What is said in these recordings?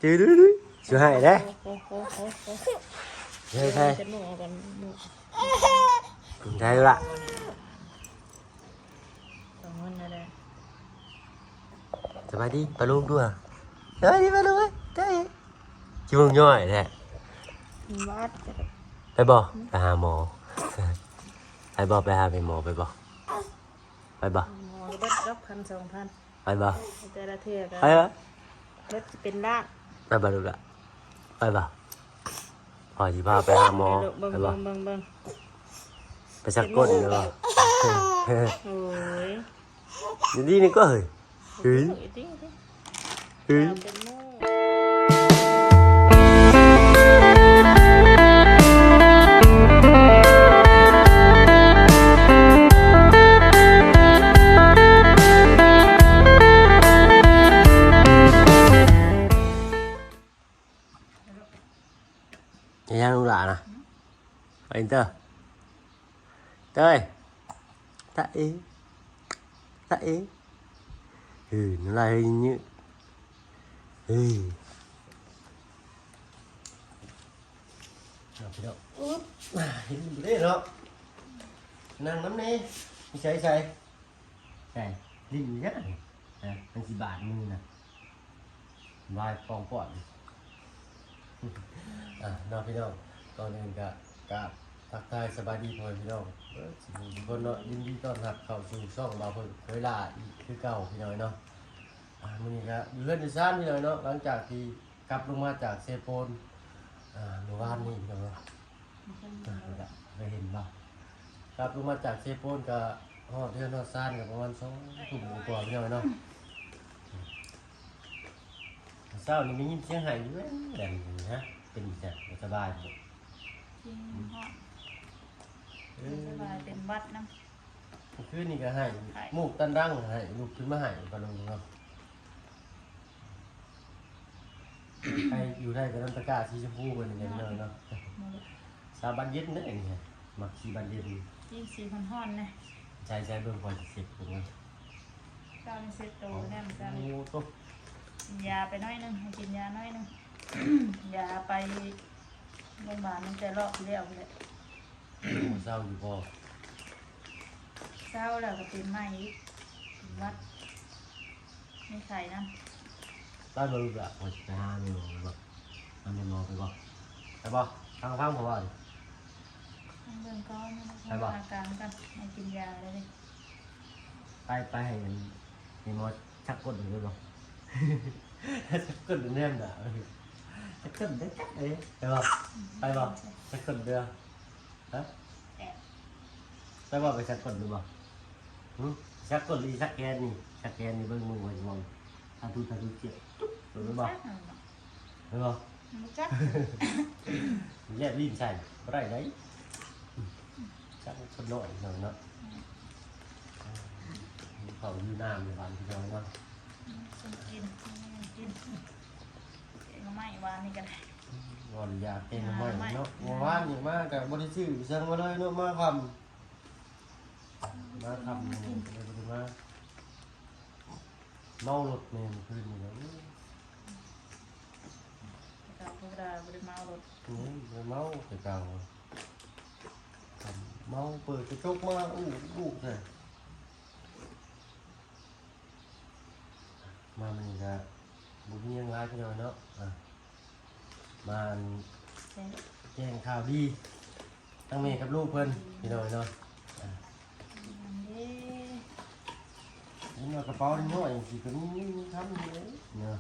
ຈື່ດຸຍດຸຍ ຊິໃຫ້ເດ້. ໂອ້ໂຫ ເຮີ້ຍ ໃສ່ ເຈັບໜູເອົາກັນ ໜູ ໄດ້ລະ. ສະບາຍດີປ້າລຸງດ້ວຍ. ສະບາຍດີປ້າລຸງເອີຍ. ໄດ້ ຂີ້ວງຍ້ອຍແທ້. ໄປບໍ່? ໄປຫາໝໍ. ໄປບໍ່? ໄປຫາແມ່ໝໍ ໄປບໍ່? ໄປບໍ່? ໝໍເບິດ ສອງພັນ ໄປບໍ່? ແຕ່ລະເທື່ອກໍ ໄປບໍ່? ເບິດເປັນລ້ານ. ໄປບໍ່ລູກຫຼ້າ? ໄປບໍ່? ພໍ່ຊິພາໄປຫາໝໍ. ເບິ່ງ ໄປບໍ່? ເບິ່ງ ເບິ່ງ ເບິ່ງ ໄປສັກກົ້ນເດີ. ໂອ້ຍ ຢູ່ດີນີ້ກໍ ເຮີ້ຍ ເຮີ້ຍ ເຮີ້ຍ ເປັນໝູ. ເຮັດຫຍັງລູກຫຼ້ານະ? ໄປເຕີ ເຕີຍ ຕາເອ ຕາເອ. ເອີ ນ້ຳລາຍເຮີ້ຍເຍີ້ຍ ເອີ. ເອົາ ພີ່ນ້ອງ ອຶບ ເຫັນຢູ່ເດ້ເນາະ. ນັ່ງນຳແດ່. ຢູ່ໃສ ໃສ ໃສ? ຫຼິ້ນຢູ່ຫຍັງນີ້? ຮະ ມັນຊິບາດມືນະ. ວາຍປ່ອງປອດ. ອ່າ ເນາະ ພີ່ນ້ອງ ກ່ອນອື່ນກະກາບທັກທາຍສະບາຍດີພໍ່ແມ່ພີ່ນ້ອງເບິດສູ່ຜູ້ສູ່ຄົນເນາະ. ຍິນດີຕ້ອນຮັບເຂົ້າສູ່ຊ່ອງບ່າວເພິ່ນເຜີຍຫຼ້າອີກຄືເກົ່າ ພີ່ນ້ອງເນາະ. ອ່າ ມື້ນີ້ກະຢູ່ເຮືອນຢູ່ຊານ ພີ່ນ້ອງເນາະ ຫຼັງຈາກທີ່ກັບລົງມາຈາກເຊໂປນ ອ່າ ມື້ວານນີ້ ພີ່ນ້ອງເນາະ. ອ່າ ເຄີຍເຫັນບໍ່? ກັບລົງມາຈາກເຊໂປນກະຮອດເຮືອນຮອດຊານກະປະມານສອງທຸ່ມກວ່າໆ ພີ່ນ້ອງເນາະ. ເຊົ້ານີ້ໄດ້ຍິນສຽງໄຫ້ຢູ່ແວ່ນໆ ນະ ເປັນຈັ່ງໃດ ບໍ່ສະບາຍບໍ່? ຈິງ ຮ້ອນ ເອີ ບໍ່ສະບາຍ ເປັນຫວັດນຳ. ເມື່ອຄືນນີ້ກໍໄຫ້ ໄຫ້ ມູກຕັນດັງ ໄຫ້ ລຸກຂຶ້ນມາໄຫ້ ປາລຸງເນາະ. ໄປຢູ່ໄດ້ກໍນຳຕະກ້າສີຊົມພູເພິ່ນນີ້ແຫຼະ ເນາະ ສາບານເຢັນເດ້ ອັນນີ້ ມັກສາບານເຢັນ. ຍິງສີຮ້ອນໆ ນະ. ໃສ່ໆ ເບິ່ງ ຂ້ອຍຊິເຊັດເບິ່ງ. ເຈົ້ານີ້ເຊັດໂຕແລ້ວ ເຈົ້ານີ້. ໂອ້ໂຕ ກິນຢາໄປໜ້ອຍໜຶ່ງ ໃຫ້ກິນຢາໜ້ອຍໜຶ່ງ. ຢາໄປໂຮງບານຕັ້ງແຕ່ຮອບທີ່ແລ້ວພຸ້ນແຫຼະ. ໂອ້ ເຊົາຢູ່ບໍ່? ເຊົາແລ້ວກໍເປັນໃໝ່ອີກ ເປັນຫວັດ ມີໄຂ້ນຳ. ໄປບໍ່ລູກຫຼ້າ? ຂ້ອຍຊິໄປຫາແມ່ໝໍໄປບໍ່? ຫາແມ່ໝໍໄປບໍ່? ໄປບໍ່? ຟັງ ຟັງພໍ່ເວົ້າ. ຟັງເບິ່ງກ່ອນ ໄປບໍ່? ອາການກ່ອນ ໃຫ້ກິນຢາແລ້ວເດ້. ໄປ ໄປໃຫ້ແມ່ໝໍຊັກກົ້ນໄດ້ບໍ່? ຊັກກົ້ນແນມໜ້າ ຊັກກົ້ນໄດ້ຈັກເດ້. ໄປບໍ່? ໄປບໍ່? ຊັກກົ້ນເດີ. ຮະ? ແອບ ໄປບໍ່? ໄປສັກກົ້ນຢູ່ບໍ່? ຫຶ? ສັກກົ້ນຫຼືສັກແຂນນີ້? ສັກແຂນນີ້ ເບິ່ງ ເບິ່ງ ເບິ່ງ ເບິ່ງ ທາທູ ທາທູ ຈຽບ ຈຸບ ເບິ່ງ ໄປບໍ່? ຈັກຫັ້ນເນາະ ໄປບໍ່? ບໍ່ຈັກ ແລບລີ້ນໃສ່ບໍ່ໄດ້ໃດ. ສັກຄົນນ້ອຍເນາະ ເນາະ. ອືມ ເຂົ້າຢູ່ນ້ຳຢູ່ບ້ານພີ່ນ້ອງເນາະ. ອືມ ກິນ ກິນ ກິນ ແກງໜໍ່ໄມ້ວານນີ້ກໍໄດ້. ອືມ ວ່າຢາກແກງໜໍ່ໄມ້ເນາະ ໜໍ່ໄມ້ ເມື່ອວານນີ້ມາກໍບໍ່ໄດ້ຊື້ອີ່ຫຍັງມາເລີຍເນາະ ມາຄ່ຳ ມາຄ່ຳ ກໍເລີຍບໍ່ໄດ້ມາ. ເມົາລົດແດ່ເມື່ອຄືນນີ້ນະ. ແຕ່ເກົ່າບໍ່ໄດ້ ບໍ່ໄດ້ເມົາລົດ. ອືມ ບໍ່ໄດ້ເມົາແຕ່ເກົ່າ ເມົາ ເປີດກະຈົກມາ ອູ້ ອູ້ ໃສ່. ມາມື້ນີ້ກະບໍ່ມີຫຍັງຫຼາຍພີ່ນ້ອງເນາະ ອ່າ ມາ ແຈ້ງ ແຈ້ງຂ່າວດີທັງແມ່ກັບລູກເພິ່ນ ພີ່ນ້ອງເນາະ. ອ່າ ເຫັນວ່າກະເປົານ້ອຍໆ ຈັ່ງຊີ້ກະມີ ມີ ມີຄຳຢູ່ເດ້ເນາະ.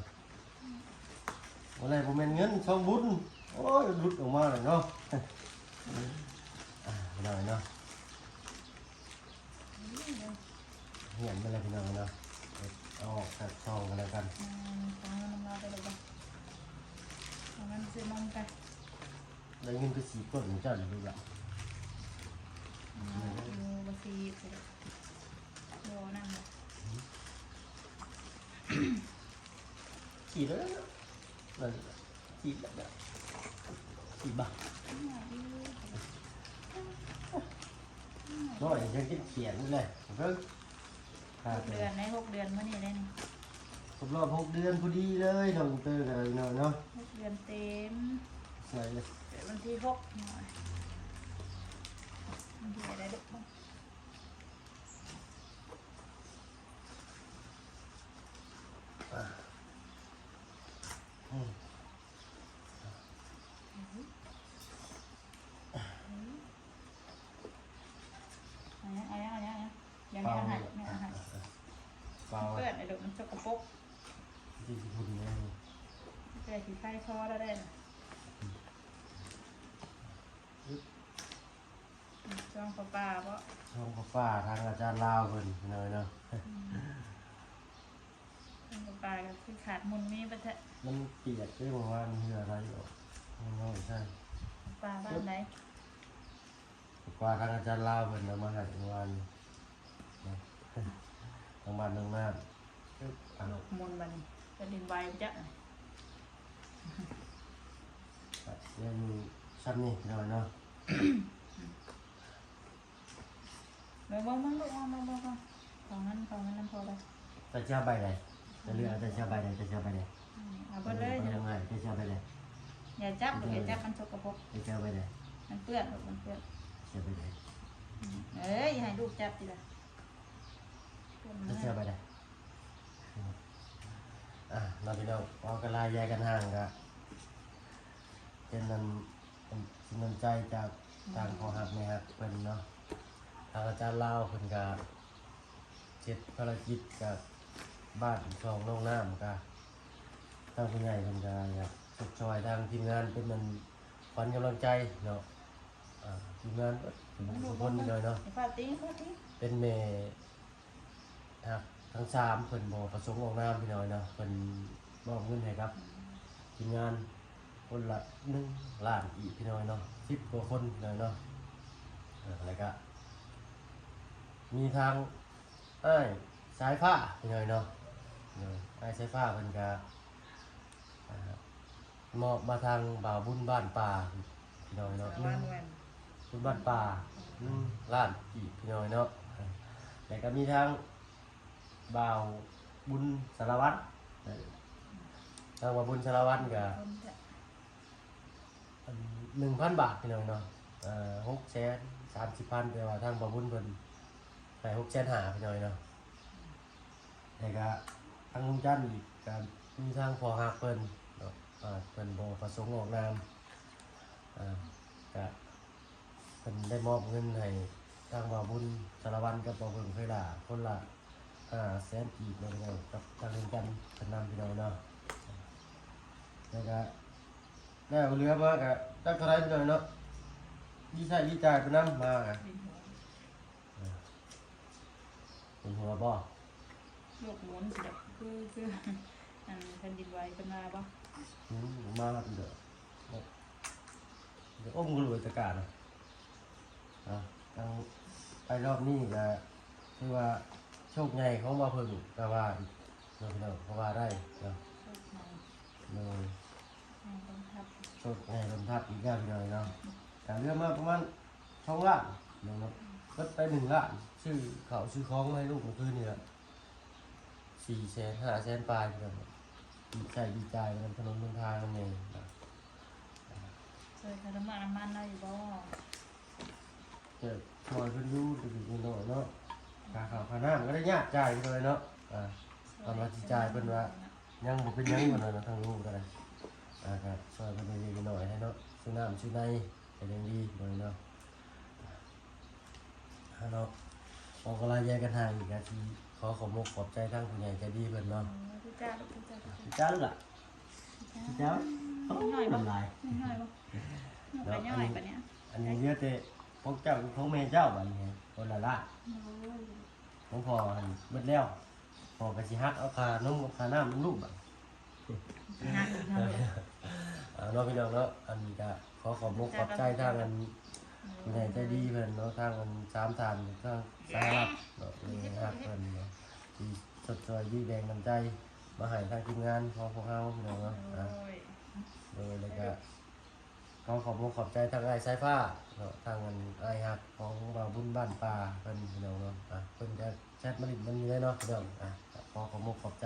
ບໍ່ໄດ້ ບໍ່ແມ່ນເງິນ ຊອງບຸນ ໂອ້ຍ ຫຼຸດອອກມາແລ້ວເນາະ. ອ່າ ພີ່ນ້ອງເນາະ. ຫຽນມາແລ້ວພີ່ນ້ອງເນາະ ເອົາອອກຈາກຊ່ອງກັນແລ້ວກັນ. ອືມ ຂອງເງິນນຳລາວໄປແລ້ວບໍ່? ເອົາເງິນຊື້ນົມໄປ. ໄດ້ເງິນໄປສີ້ກົ້ນຂອງເຈົ້າຢູ່ລະ. ອືມ ຢູ່ບໍ່ສີ້ ບໍ່ນັ້ນລະ. ອືມ ສີ້ແລ້ວເນາະ. ນັ້ນ ສີ້ແລ້ວ ສີ້ບາດ ນ້ອຍຍັງກິນຂຽນຢູ່ເລີຍ ເບິ່ງ ຫົກເດືອນໃດ ຫົກເດືອນມື້ນີ້ໄດ໋ນີ້. ຄົບຮອບຫົກເດືອນພໍດີເລີຍ ນ້ອງເຕີກັນເນາະ ເນາະ ຫົກເດືອນເຕັມ ໃສ່ເລີຍ ເກີດວັນທີຫົກ ວັນທີໃດລູກ? ອ່າ ອືມ ເອົາຫຍັງ ເອົາຫຍັງ ເອົາຫຍັງ ເອົາຫຍັງ? ດຽວນີ້ເອົາໃຫ້ ດຽວນີ້ເອົາໃຫ້ ເປົ່າ ເປື້ອນໄອ້ລູກ ມັນສົກກະປົກ ທີ່ຍີ່ປຸ່ນແມ່ນ ແຕ່ຂີ້ໄຄພໍແລ້ວເດ້ ອືມ ຊ່ອງປາປາບໍ? ຊ່ອງປາປາ ທາງອາຈານລາວເພິ່ນ ພີ່ນ້ອງເນາະ ອືມ ປາປາກໍຄືຂາດມຸນມີບັດແທ້ ມັນປຽກເດ້ ເມື່ອວານເຫື່ອໄຫຼອອກນ້ອຍໆ ໃສ່ ປາບ້ານໃດ? ປາປາທາງອາຈານລາວເພິ່ນເອົາມາໃຫ້ເມື່ອວານນີ້ ທາງບ້ານນ້ອງນ້ຳ ໂລກໝູນບັດນີ້ ແຜ່ນດິນໄຫວຈັກ ຍັງຊ້ຳນີ້ ພີ່ນ້ອງເນາະ. ເບິ່ງ ເບິ່ງ ເບິ່ງລູກ ເບິ່ງ ເບິ່ງ ເບິ່ງ ເອົາເງິນ ເອົາເງິນນຳພໍ່ໄປ ເຈົ້າຊິເອົາໃບໃດ? ເຈົ້າເລືອກເອົາ ເຈົ້າຊິເອົາໃບໃດ? ເຈົ້າຊິເອົາໃບໃດ? ອືມ ເອົາເບິດເລີຍ ເອົາເບິດເລີຍ ເຈົ້າຊິເອົາໃບໃດ? ຢ່າຈັບລູກ ຢ່າຈັບ ມັນສົກກະປົກ ເຈົ້າຊິເອົາໃບໃດ? ມັນເປື້ອນລູກ ມັນເປື້ອນ ເຈົ້າຊິເອົາໃບໃດ? ອືມ ເອີຍ ຢ່າໃຫ້ລູກຈັບຕິລະ ເຈົ້າຊິເອົາໃບໃດ? ອ່າ ເນາະ ພີ່ນ້ອງ ເວົ້າກັນຫຼາຍ ຢາຍກັນຫ່າງ ກະເປັນອັນ ເປັນສິນນ້ຳໃຈຈາກທາງພໍ່ຮັກແມ່ຮັກເພິ່ນເນາະ ທາງອາຈານລາວເພິ່ນກະເຮັດພາລະກິດກັບບ້ານຊ່ອງນ້ອງນ້ຳ ກະທາງຜູ້ໃຫຍ່ເພິ່ນກະຢາກຊົດຊ່ອຍທາງທີມງານ ເປັນອັນຂວັນກຳລັງໃຈເນາະ ອ່າ ທີມງານເບິດທຸກຄົນເລີຍເນາະ ເປັນແມ່ ຫາກທັງສາມເພິ່ນບໍ່ປະສົງອອກນາມ ພີ່ນ້ອງເນາະ ເພິ່ນມອບເງິນໃຫ້ກັບທີມງານຄົນລະໜຶ່ງລ້ານກີບ ພີ່ນ້ອງເນາະ ສິບກວ່າຄົນ ພີ່ນ້ອງເນາະ ເອີ ແລ້ວກະມີທາງອ້າຍສາຍຟ້າ ພີ່ນ້ອງເນາະ ເອີ ອ້າຍສາຍຟ້າເພິ່ນກະ ອ່າ ມອບມາທາງບ່າວບຸນບ້ານປ່າ ພີ່ນ້ອງເນາະ ສາລະວັນ ໜຶ່ງ ບຸນບ້ານປ່າ ໜຶ່ງລ້ານກີບ ພີ່ນ້ອງເນາະ ແລ້ວກໍມີທາງບ່າວບຸນສາລະວັນ ທາງບ່າວບຸນສາລະວັນກໍ ອັນ ໜຶ່ງພັນບາດ ພີ່ນ້ອງເນາະ ເອີ ຫົກແສນສາມສິບພັນ ແຕ່ວ່າທາງບ່າວບຸນເພິ່ນໃຫ້ຫົກແສນຫ້າ ພີ່ນ້ອງເນາະ. ແລ້ວກະທາງລຸງຈັນອີກ ກະມີທາງພໍ່ຮັກເພິ່ນເນາະ ອ່າ ເພິ່ນບໍ່ປະສົງອອກນາມ ອ່າ ກະເພິ່ນໄດ້ມອບເງິນໃຫ້ທາງບ່າວບຸນສາລະວັນກັບບ່າວເພິ່ງເຄີຍຫຼ້າ ຄົນລະຫ້າແສນກີບເນາະ ກັບທາງລຸງຈັນເພິ່ນນຳ ພີ່ນ້ອງເນາະ ແລ້ວກະ ແລ້ວເຫຼືອມາກະຈັກເທົ່າໃດ ພີ່ນ້ອງເນາະ ມີໃຊ້ມີຈ່າຍໄປນຳມາ ເປັນຫົວ ເປັນຫົວບໍ່? ໂລກໝູນຊິດອກ ຄື ຄື ອັນ ແຜ່ນດິນໄຫວເພິ່ນວ່າບໍ່? ອືມ ມາດຽວ ດຽວອົມກັນເບິດຕະການ ອ່າ ທາງໄປລອບນີ້ກະຖືວ່າໂຊກໃຫຍ່ຂອງບ່າວເພິ່ງກະວ່າອີກເນາະ ພີ່ນ້ອງ ເພາະວ່າໄດ້ເນາະ ໂຊກໃຫຍ່ ໂດຍ ໃຫຍ່ລົມທັບ ໂຊກໃຫຍ່ລົມທັບອີກແລ້ວ ພີ່ນ້ອງເນາະ ກະເຫຼືອມາປະມານ ສອງລ້ານເນາະ ເບິດໄປໜຶ່ງລ້ານ ຊື້ເຂົ້າຊື້ຂອງມາໃຫ້ລູກມື້ຄືນນີ້ລະ ສີ່ແສນ ຫ້າແສນປາຍ ໃຊ້ຈ່າຍນຳຖະໜົນຫົນທາງນຳແດ່ ຊ່ວຍຄ່ານ້ຳມັນນ້ຳມັນໄດ້ຢູ່ບໍ່? ກໍຊ່ວຍເພິ່ນຢູ່ເລັກໆນ້ອຍໆເນາະ ຄ່າເຂົ້າຄ່ານ້ຳກໍໄດ້ຍາກຈ່າຍເພິ່ນເນາະ ອ່າ ຕອນວ່າຊິຈ່າຍເພິ່ນວ່າ ຍັງບໍ່ເປັນຫຍັງ ເພິ່ນວ່າເນາະ ທາງລູກກໍໄດ້ ອ່າ ກໍຊ່ວຍເພິ່ນເລັກໆນ້ອຍໆໃຫ້ເນາະ ຊື້ນ້ຳຊື້ໃນ ກໍຍັງດີເນາະ ອ່າ ເນາະ ອອກກະລາຍາຍກັນຫ່າງອີກ ກໍຊິຂໍຂອບມົກຂອບໃຈທາງຜູ້ໃຫຍ່ໃຈດີເພິ່ນເນາະ ເຈົ້າ ເຈົ້າ ເຈົ້າ ເຈົ້າ ເຈົ້າ ນ້ອຍບໍ່? ນ້ອຍບໍ່? ນ້ອຍບໍ່? ເນາະ ນ້ອຍປານນີ້ ອັນນີ້ເຫຼືອແຕ່ຂອງເຈົ້າກັບຂອງແມ່ເຈົ້າ ບາດນີ້ຄົນລະລ້ານ ໂອ້ຍ ຂອງພໍ່ຫັ້ນໝົດແລ້ວ ພໍ່ກໍຊິຫັກເອົາຄ່ານົມກັບຄ່ານ້ຳນຳລູກບາດ ເອົາເນາະ ພີ່ນ້ອງເນາະ ອັນນີ້ກໍຂໍຂອບມົກຂອບໃຈທາງອັນ ຜູ້ໃຫຍ່ໃຈດີເພິ່ນເນາະ ທາງອັນສາມທ່ານ ທາງສະຫະລັດເນາະ ທີ່ຮັກເພິ່ນເນາະ ທີ່ຊົດຊ່ອຍດີແບ່ງນ້ຳໃຈມາໃຫ້ທາງທີມງານຂອງພວກເຮົາ ພີ່ນ້ອງເນາະ ໂດຍ ໂດຍ ແລ້ວກໍ ຂໍຂອບມົກຂອບໃຈທາງອ້າຍສາຍຟ້າເນາະ ທາງອັນອ້າຍຮັກຂອງບ່າວບຸນບ້ານປ່າເພິ່ນ ພີ່ນ້ອງເນາະ ອ່າ ເພິ່ນກໍແຊັດມາຫຼິ້ນນຳຢູ່ເດ້ເນາະ ພີ່ນ້ອງ ອ່າ ຂໍຂອບມົກຂອບໃຈ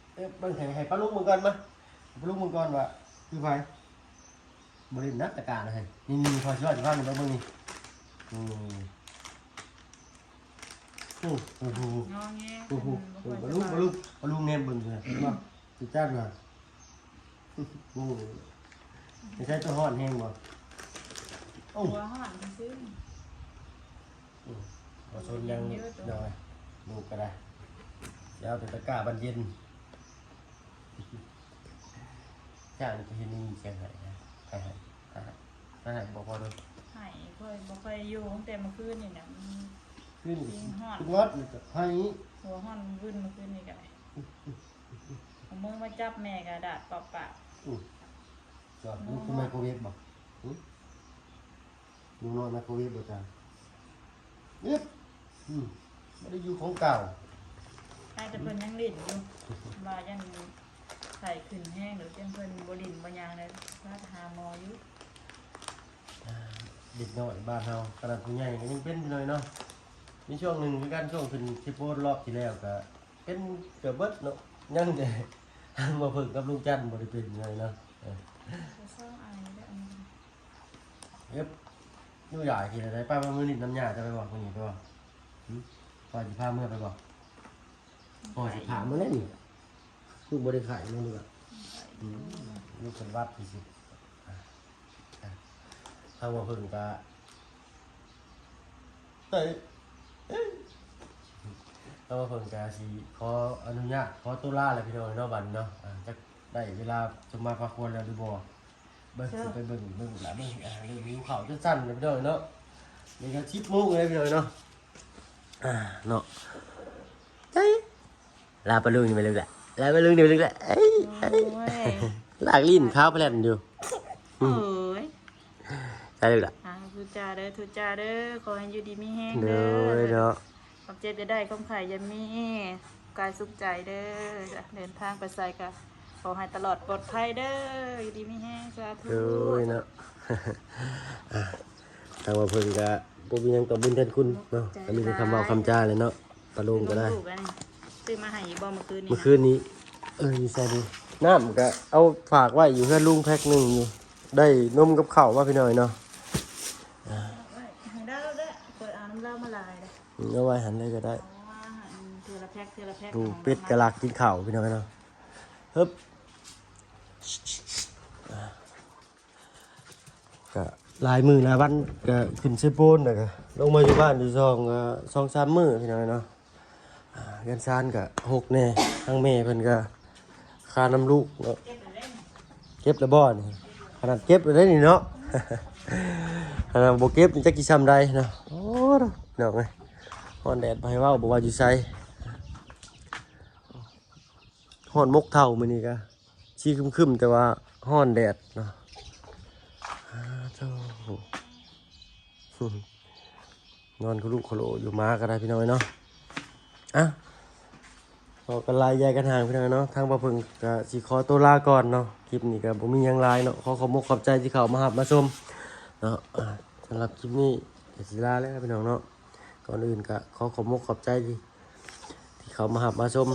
ເອີ ເບິ່ງໃຫ້ ໃຫ້ປ້າລຸງເບິ່ງກ່ອນມາ ປ້າລຸງເບິ່ງກ່ອນວ່າຄືໃຜ. ບໍ່ຫຼິ້ນນະຕະການະ ເຮີ້ຍ ນີ້ໆ ຂໍຊິເວົ້າໃຫ້ຟັງເບິ່ງນີ້ ນີ້ ໂອ້ໂຫ ງອແງ ໂອ້ໂຫ ເພິ່ນບໍ່ຄ່ອຍ ໂອ້ ປ້າລຸງ ສະບາຍ ປ້າລຸງ ປ້າລຸງແນມເບິ່ງເລີຍ ເຫັນບໍ່? ສຸດຈັດວ່າ ໂອ້ ໄປໃຊ້ຕົວຮ້ອນແຮງບໍ່? ໂອ້ ຫົວຮ້ອນຊື່ໆ ອືມ ບໍ່ສົນຫຍັງ ເຢັນຢູ່ຕົວ ເນາະ ລູກກໍໄດ້ ຊິເອົາແຕ່ຕະກ້າບັນເຢັນ ຈ້າງຈະເຫັນໄດ້ຍິນສຽງໄຫ້ນະ ໄຫ້ ໄຫ້ ໄຫ້ ໄຫ້ບໍ່ພໍເດີ ໄຫ້ ຂ້ອຍບໍ່ຄ່ອຍຢູ່ ຕັ້ງແຕ່ມື້ຄືນນີ້ນະ ມັນ ຄືນນີ້ ຊິງຮ້ອນ ຄືງອດນີ້ກໍໄຫ້ ຫົວຮ້ອນວຶ່ນມື້ຄືນນີ້ກໍໄດ້ ເອົາມືມາຈັບແມ່ກໍດາດປາບໆ ອືມ ຈອດ ມັນ ລູກ ຄືໄມໂຄຣເວບບໍ່? ຫື? ໜູນ້ອຍໄມໂຄຣເວບບໍ່ຈ້າ? ອຶບ ອືມ ບໍ່ໄດ້ຢູ່ຂອງເກົ່າ ໃຫ້ແຕ່ເພິ່ນຍັງຫຼິ້ນຢູ່ ວ່າຢ້ານໄຂ້ຂຶ້ນແຮງ ດຽວຈັ່ງເພິ່ນບໍ່ຫຼິ້ນບໍ່ຫຍັງແລ້ວ ພາໄປຫາໝໍຢູ່. ເດັກນ້ອຍບ້ານເຮົາ ຂະໜາດຜູ້ໃຫຍ່ກໍຍັງເປັນຢູ່ເນາະ ມີຊ່ວງໜຶ່ງຄືກັນ ຊ່ວງຂຶ້ນຊິໂປນລອບທີ່ແລ້ວກໍເປັນເກືອບເບິດເນາະ ຍັງແຕ່ທາງໝໍເພິ່ງກັບລຸງຈັນບໍ່ໄດ້ເປັນເລີຍເນາະ ເອີ ເຊົາອາຍແລ້ວ ເອີ ຢູ່ຢາກິນໄດ້ ໄປ ໄປມື້ນີ້ນຳຍ່າຈະໄປບໍ່? ມື້ນີ້ໄປບໍ່? ຫື? ວ່າຊິພາເມືອໄປບໍ່? ພໍ່ຊິພາເມືອແລ້ວນີ້ ຄືບໍ່ໄດ້ໄຂ້ເນາະ ລູກອະ ອືມ ລູກເປັນຫວັດຊື່ໆ ອ່າ ອ່າ ທາງໝໍເພິ່ງກະ ເອີ ເອີ ທາງໝໍເພິ່ງກະຊິຂໍອະນຸຍາດ ຂໍໂຕລາແລ້ວ ພີ່ນ້ອງເນາະ ບັດນີ້ເນາະ ອ່າ ຈັກໄດ້ເວລາສົມມາພາຄວນແລ້ວຫຼືບໍ່? ເບິ່ງ ເຊີ ຊິໄປເບິ່ງ ເບິ່ງລະ ເບິ່ງ ອ່າ ເລີ່ມຫິວເຂົ້າຈົນສັ່ນແລ້ວ ພີ່ນ້ອງເນາະ ນີ້ກໍສິບໂມງແລ້ວ ພີ່ນ້ອງເນາະ ອ່າ ເນາະ ເອີຍ ລາປາລຸງນີ້ແມ່ນລູກຫຼະ ລາປາລຸງນີ້ແມ່ນລູກຫຼະ ເອີຍ ໂອ້ຍ ລາກລີ້ນຂາວແພລັນຢູ່ ອືມ ໂອ້ຍ ໄດ້ລູກຫຼະ ອ່າ ທຸຈ້າເດີ ທຸຈ້າເດີ ຂໍໃຫ້ຢູ່ດີມີແຮງເດີ ໂດຍເນາະ ຄວາມເຈັບຢ່າໄດ້ ຄວາມໄຂ້ຢ່າມີ ກາຍສຸກໃຈເດີ ເດີນທາງໄປໃສກະຂໍໃຫ້ຕະຫຼອດປອດໄພເດີ ຢູ່ດີມີແຮງ ສາທຸ ໂດຍເນາະ ອ່າ ທາງວ່າເພິ່ນກະບໍ່ມີຫຍັງຕອບບຸນແທນຄຸນເນາະ ກະມີແຕ່ຄຳເວົ້າຄຳຈາແຫຼະເນາະ ປາລຸງກະໄດ້ ລູກອັນນີ້ ຊື້ມາໃຫ້ຢູ່ບໍ່ມື້ຄືນນີ້ ມື້ຄືນນີ້ ເອີ ຢູ່ໃສເດ ນ້ຳກະເອົາຝາກໄວ້ຢູ່ເຮືອນລຸງແພັກໜຶ່ງຢູ່ ໄດ້ນົມກັບເຂົ້າມາ ພີ່ນ້ອງເນາະ ອ່າ ໃຫ້ລາວເດີ ຂ້ອຍເອົານຳລາວມາຫຼາຍເດ້. ເອົາໄວ້ຫັ້ນເລີຍກໍໄດ້. ເທື່ອລະແພັກ ເທື່ອລະແພັກ. ດູເປັດກະລັກກິນເຂົ້າ ພີ່ນ້ອງເອີຍເນາະ. ຮຶບ ກະຫຼາຍມື້ຫຼາຍວັນກະຂຶ້ນເຊໂປນ ແລ້ວກະລົງມາຢູ່ບ້ານຢູ່ຊ່ອງ ເອີ ສອງສາມມື້ ພີ່ນ້ອງເອີຍເນາະ. ອ່າ ເຮືອນຊານກະຮົກແດ່ ທາງແມ່ເພິ່ນກະຄານຳລູກເນາະ. ເກັບແລ້ວບໍ່ນີ້? ຂະໜາດເກັບແລ້ວເດ້ນີ້ເນາະ ຂະໜາດບໍ່ເກັບນີ້ຈັກຊິຊ່ຳໃດເນາະ. ໂອ້ ພີ່ນ້ອງເອີຍ ຮ້ອນແດດບໍ່ໃຫ້ເວົ້າ ບໍ່ວ່າຢູ່ໃສ. ຮ້ອນມົກເທົ້າມື້ນີ້ກະຊິຄຶ້ມໆ ແຕ່ວ່າຮ້ອນແດດເນາະ. ອ້າໂທ້ ນອນຄຸລຸຄຸໂລຢູ່ ໝາກໍໄດ້ ພີ່ນ້ອງເອີຍເນາະ. ອ່ະ ເວົ້າກັນຫຼາຍຢາຍກັນຫ່າງ ພີ່ນ້ອງເອີຍເນາະ. ທາງບ່າວເຜິ້ງກໍຊິຂໍຕົວລາກ່ອນເນາະ. ຄລິບນີ້ກໍບໍ່ມີຫຍັງຫຼາຍເນາະ ຂໍຂອບອົກຂອບໃຈທີ່ເຂົ້າມາຮັບມາຊົມເນາະ. ອ່າ ສຳລັບຄລິບນີ້ກໍຊິລາແລ້ວ ພີ່ນ້ອງເນາະ. ກ່ອນອື່ນກໍຂໍຂອບອົກຂອບໃຈທີ່ ທີ່ເຂົ້າມາຮັບມາຊົມ.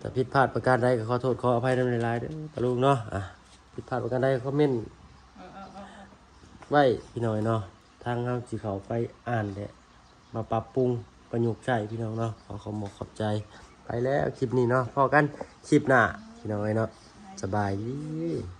ຖ້າຜິດພາດປະການໃດກໍຂໍໂທດຂໍອະໄພນຳຫຼາຍໆເດີປ້າລຸງເນາະ. ອ່າ ຜິດພາດປະການໃດຄອມເມັນໄວ້ ພີ່ນ້ອງເນາະ. ທາງເຮົາຊິເຂົ້າໄປອ່ານ ແລະ ມາປັບປຸງປະຍຸກໃຊ້ ພີ່ນ້ອງເນາະ. ຂໍຂອບອົກຂອບໃຈ. ໄປແລ້ວຄລິບນີ້ເນາະ ພໍ້ກັນຄລິບໜ້າ ພີ່ນ້ອງເອີຍເນາະ. ສະບາຍດີ.